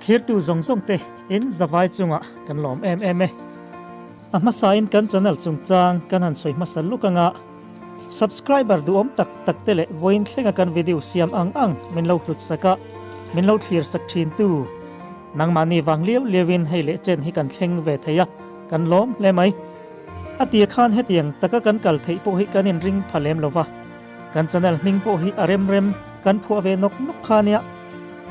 Thlirtu zawng zawng te in zavai chungah kan lawm em em e. A hmasain kan channel chungchang kan han sawi hmasa luk anga subscriber duhawm tak tak te leh vawiin thlenga kan video siam ang ang min lo hlut sak a, min lo thlir sak thin tu nangmahni vang liau liauin hei leh chen hi kan thleng ve thei a, kan lawm hle mai. A tir khan hetiang taka kan kal theih pawh hi kan inring pha lem lo va, kan channel hming pawh hi a rem rem kan phuah ve nawk nawk kha nia.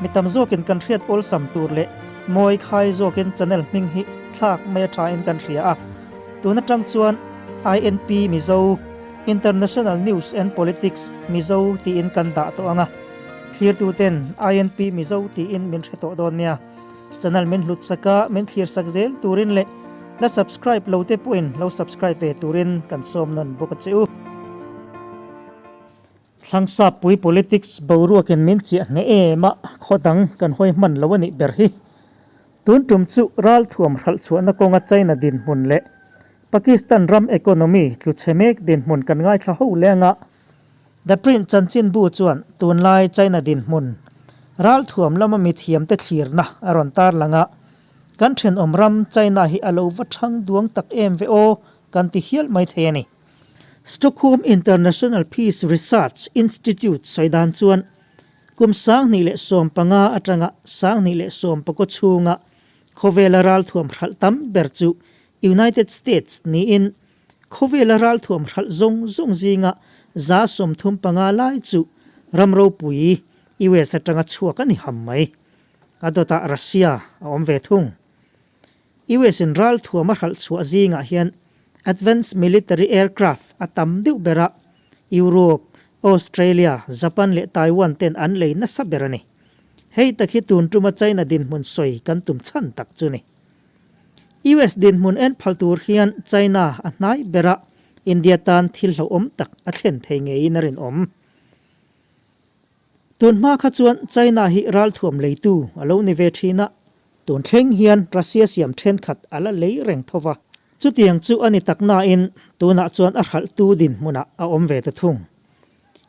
Mi tam zawkin kan hriat awlsam tur leh mawi khai zawkin channel hming hi thlak mai a thain kan hria a. Tun atang chuan INP Mizo, International News and Politics Mizo tiin kan dah tawh ang a. Thlirtuten INP Mizo tiin min hre tawh dawn nia. Channel min hlut sak a, min thlir sak zel turin leh la subscribe lo te pawhin lo subscribe ve turin kan sawm nawn bawk a che u. Thlangsapui politics boruakin min chiah hneh em a, khaw dang kan hawi hman lo a nih ber hi. Tun tum chu ralthuam hralh chhuahna kawnga China dinhmun leh Pakistan ram economy tlu chhe mek dinhmun kan ngaithla ho leng a. The Print chanchinbu chuan tunlai China dinhmun ralthuam lama mithiamte thlirna a rawn tarlang a, kan thenawm ram China hi a lo va thang duang tak em ve aw kan ti hial mai thei a ni. Stockholm International Peace Research Institute sawi dan chuan kum 2015 atanga 2019 chhunga khawvela ralthuam hralh tam ber chu United States niin Khawvela ralthuam hralh zawng zawng zinga 35 lai chu ram ropui US atanga chhuak a ni ham mai. A dawtah Russia a awm ve thung. US in ralthuam a hralh chhuah zingah hian Advanced Military Aircraft a tam deuh ber a, Europe, Australia, Japan leh Taiwan ten an lei nasa ber a ni. Hei tak hi tun tuma China dinhmun sawi kan tum chhan tak chu ni. US dinhmun en phal tur hian China a hnai ber a, India tan thil hlauhawm tak a thlen thei ngeiin a rinawm. Tun hma kha chuan China hi ralthuam leitu a lo ni ve thin a, tun thleng hian Russia siam thenkhat a la lei reng tho va. Chutiang chu a ni tak nain tunah chuan a hralhtu dinhmunah a awm ve ta thung.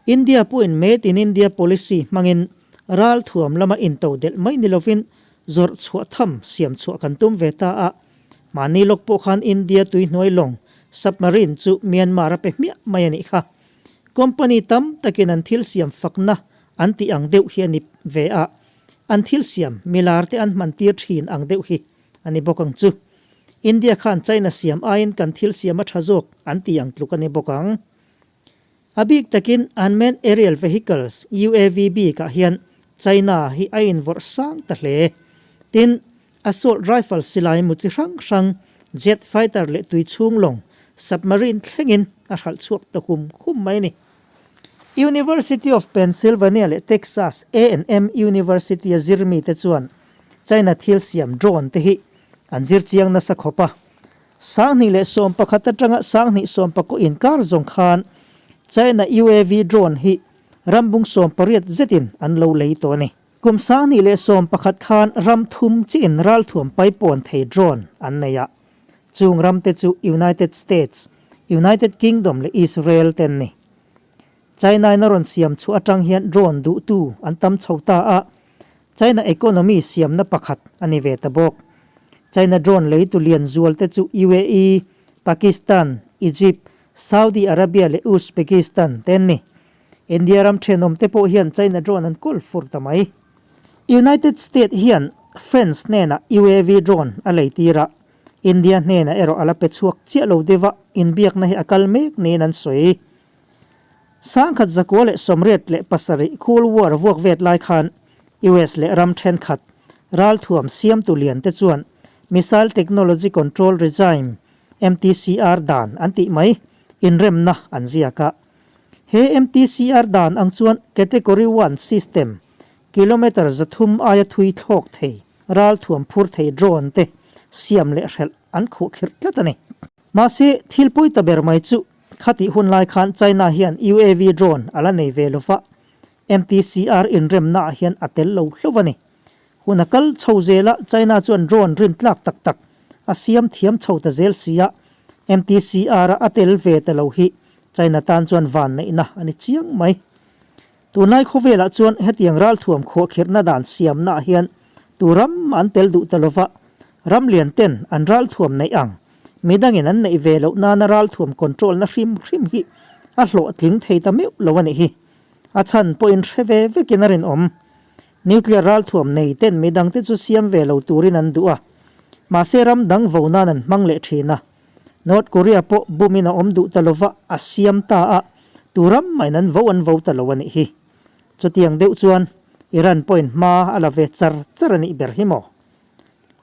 India pawhin Made in India policy hmangin ralthuam lama intodelh mai ni lovin zawrh chhuah tham siam chhuah kan tum ve ta a, mahni lawk pawh khan India tuihnuai lawng submarine chu Myanmar a pe hmiah mai a nih kha. Company tam takin an thil siam fakna an tih ang deuh hi a ni ve a, an thil siam milar te an hman tir thin ang deuh hi a ni bawk ang chu. India khan China siam aiin kan thil siam a tha zawk an tih ang tluk a ni bawk ang. A bik takin Unmanned Aerial Vehicles, UAV, bikah hian China hi a invawrh sang ta hle. Tin, assault rifle silai mu chi hrang hrang, jet fighter leh tui chhung lawng, submarine thlengin a hralh chhuak ta hum hum mai a ni. University of Pennsylvania leh Texas A and M University-a zirmite chuan China thil siam drone te hi an zir chiang nasa khawp a. 2011 atanga 2019 inkar zawng khan China UAV drone hi rambung 18 zetin an lo lei tawh a ni. Kum 2011 khan ram thum chiin ralthuam paipawn thei drone an nei a, chung ramte chu United States, United Kingdom leh Israel te an ni. China-in a rawn siam chhuah atang hian drone duhtu an tam chho ta a, China economy siamna pakhat a ni ve ta bawk. China drone leitu lian zual te chu UAE, Pakistan, Egypt, Saudi Arabia leh Uzbekistan te an ni. India ram thenawm te pawh hian China drone an kawl fur ta mai. United State hian France hnenah UAV drone a lei tir a, India hnenah erawh a la pe chhuak chiah lo deuh a, inbiakna hi a kal mek niin an sawi. 1987 Cold War vuak vet lai khan US leh ram thenkhat ralthuam siamtu lian te chuan Missile Technology Control Regime, MTCR, dan an tih mai inremna an ziak a. He MTCR dan ang chuan Category One system, kilometre 300 aia thui thlawk thei ralthuam phur thei drone te siam leh hrelh an khuhkhirh tlat a ni. Mahse, thil pawi ta ber mai chu khatih hun lai khan China hian UAV drone a la nei ve lova, MTCR inremnaah hian a tel lo hlauh a ni. Hun a kal chho zela China chuan drone rin tlak tak tak a siam thiam chho ta zel si a, MTCR-a a tel ve ta lo hi China tan chuan vanneihna a ni chiang mai. Tunlai khawvelah chuan hetiang ralthuam khuahkhirhna dan siamnaah hian. Tu ram mah an tel duh ta lova, ram lian ten an ralthuam neih ang, midangin an neih ve loh nana ralthuam control na hrim hrim hi a hlawhtling thei ta meuh lo a nih hi. A chhan pawhin hre ve vekin a rinawm. Nuclear ralthuam nei ten midangte chu siam ve lo turin an duh a, mahse ram dang vo nan an hmang leh thin a. North Korea pawh bumin a awm duh ta lova a siam ta a, tu ram mahin an vo an vo ta lo a nih hi. Chutiang deuh chuan Iran pawhin hma a la ve char char a nih ber hi maw?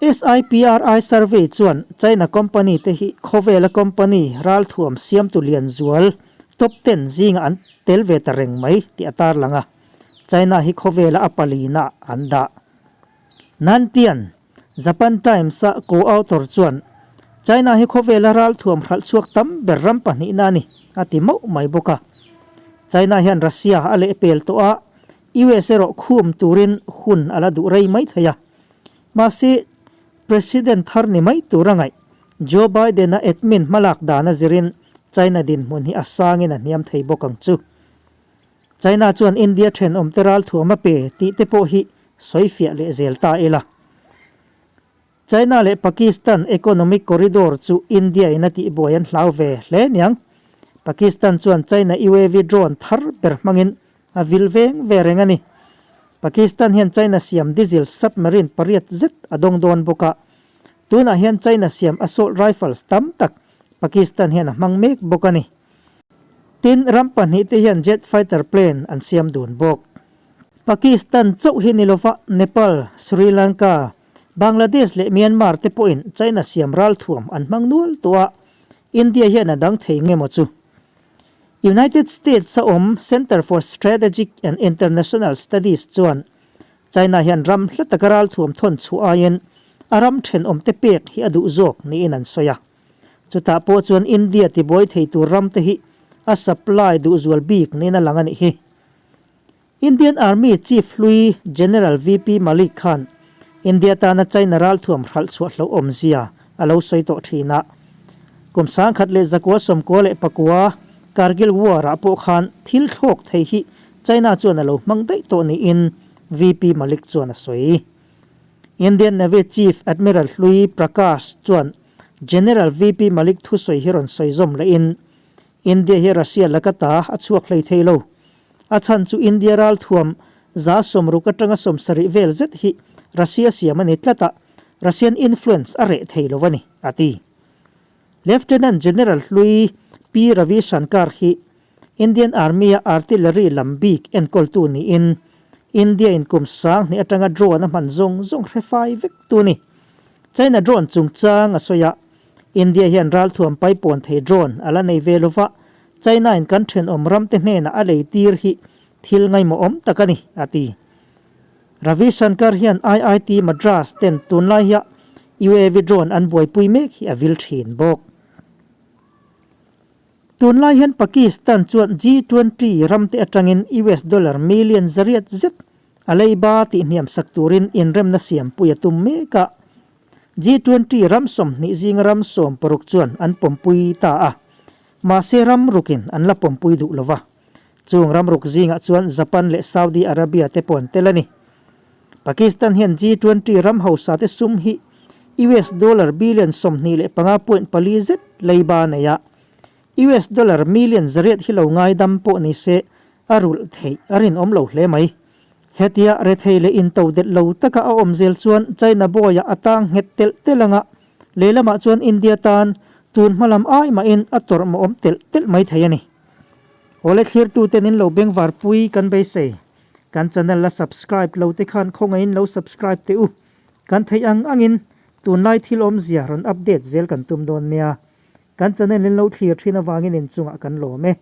SIPRI survey chuan China company te hi khawvela company ralthuam siamtu lian zual top ten zingah an tel ve ta reng mai tih a tarlang a, China hi khawvela a palina an dah. Nantian, Japan Times-a co-author chuan China hi khawvela ralthuam hralh chhuak tam ber ram pahnihna a ni a ti mauh mai bawk a. China hian Russia a lehpel tawh a, US erawh khum turin hun a la duh rei mai thei a. Mahse, President thar ni mai tur a ngaih. Joe Biden-a admin hmalak dan a zirin China dinhmun hi a sangin a hniam thei bawk ang chu. China chuan India thenawmte ralthuam a pe tih te pawh hi sawifiah leh zel ta ila. China leh Pakistan economic corridor chu India in a tihbuai an hlau ve hle niang. Pakistan chuan China UAV drone thar ber hmangin a vil veng ve reng a ni. Pakistan hian China siam diesel submarine pariat zet a dawng dawn bawk a. Tunah hian China siam assault rifles tam tak Pakistan hian a hmang mek bawk a ni. Tin, ram pahnihte hian jet fighter plane an siam dun bawk. Pakistan chauh hi ni lova Nepal, Sri Lanka, Bangladesh leh Myanmar te pawhin China siam ralthuam an hmang nual tawh a, India hian a dang thei nge maw chu? United States a awm Center for Strategic and International Studies chuan China hian ram hla taka ralthuam thawn chhuah aiin a ram thenawmte pek hi a duh zawk niin an sawi a. Chutah pawh chuan India tibuai thei tur ramte hi a supply duh zual bik niin a lang a nih hi. Indian Army Chief hlui General VP Malik khan India tana China ralthuam hralh chhuah hlauh awmzia a lo sawi tawh thin a. Kum 1994 Kargil War ah pawh khan thil thlawk thei hi China chuan a lo hmang daih tawh niin VP Malik chuan a sawi. Indian Navy Chief Admiral hlui Prakash chuan General VP Malik thusawi hi rawn sawi zawm lehin India hi Russia laka ta a chhuak hlei thei lo. A chhan chu India ralthuam 60 atanga 70 vel zet hi Russia siam a ni tlat a, Russian influence a reh thei lo a ni, a ti. Lieutenant General hlui P Ravi Shankar hi Indian Army-a artillery lam bik enkawltu niin India in kum 2000 atanga drone a hman zawng zawng hre fai vek tu ni. China drone chungchang a sawi a, India hian ralthuam paipawn thei drone a la nei ve lova, China in kan thenawm ramte hnenah a lei tir hi thil ngaihmawhawm tak a ni, a ti. Ravi Shankar hian IIT Madras ten tunlai hia UAV drone an buaipui mek hi a vil thin bawk. Tunlai hian Pakistan chuan G20 ramte atangin US dollar million zariat zet a leiba tihhniam sak turin inremna siampui a tum mek a. G20 ram 20 zinga ram 60 chuan an pawmpui ta a, mahse ram rukin an la pawmpui duh lo va. Chung ram ruk zingah chuan Japan leh Saudi Arabia te pawh an tel a ni. Pakistan hian G20 ram hausa te sum hi US dollar billion 25.4 zet leiba a nei a, US dollar million zariat hi lo ngaidam pawh ni se a rulh theih a rinawm lo hle mai. Hetia rethei leh intodelh lo taka a awm zel chuan China bawiah a tang nghet telh telh anga lehlamah chuan India tan tun hma lam ai mahin a tawrh mawhawm telh telh mai thei a ni. Awle thlirtuten in lo bengvarpui kan beisei. Kan channel la subscribe lo te khan khawngaihin lo subscribe teh u. Kan theih ang angin tunlai thil awmzia rawn update zel kan tum dawn nia. Kan channel in lo thlir thin avangin inchungah kan lawm e.